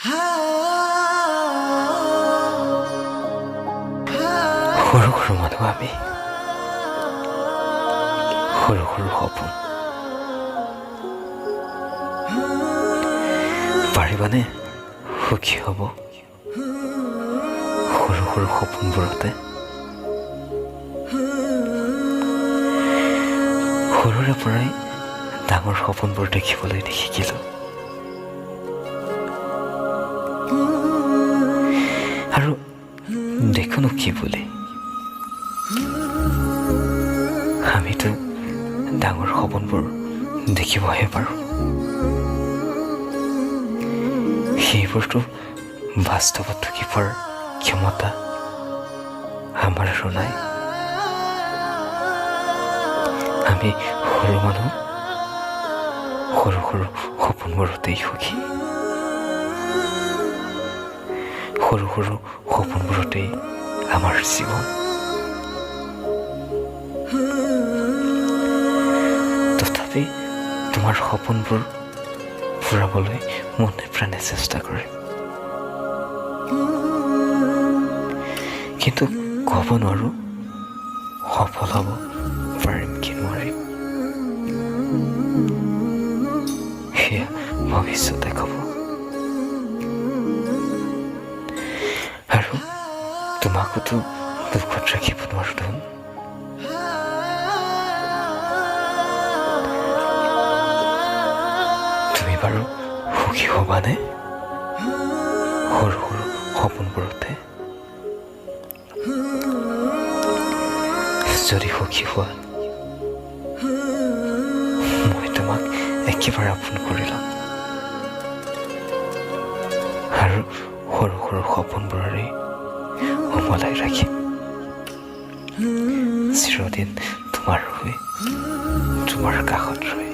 সৰু সৰু মানুহ আমি, সৰু সৰু সপোন। পাৰিবানে সুখী হ'ব সৰু সৰু সপোনবোৰতে? সৰুৰে পৰাই ডাঙৰ সপোনবোৰ দেখিবলৈ নিশিকিলোঁ আৰু দেখোনো কি বুলি। আমিতো ডাঙৰ সপোনবোৰ দেখিবহে পাৰোঁ, সেইবোৰতো বাস্তৱত ঢুকি পোৱাৰ ক্ষমতা আমাৰ আৰু নাই। আমি সৰু মানুহ, সৰু সৰু সপোনবোৰতেই সুখী, সৰু সৰু সপোনবোৰতেই আমাৰ জীৱন। তথাপি তোমাৰ সপোনবোৰ পূৰাবলৈ মনে প্ৰাণে চেষ্টা কৰিম, কিন্তু ক'ব নোৱাৰোঁ সফল হ'ব পাৰিম কি নোৱাৰিম, সেয়া ভৱিষ্যতে ক'ব। আৰু তোমাকোতো দুখত ৰাখিব নোৱাৰোঁ ধন। তুমি বাৰু সুখী হ'বানে সৰু সৰু সপোনবোৰতে? যদি সুখী হোৱা, মই তোমাক একেবাৰে আপোন কৰি ল'ম আৰু সৰু সৰু সপোনবোৰেৰে উমলাই ৰাখিম চিৰদিন তোমাৰ হৈ, তোমাৰ কাষত ৰৈ।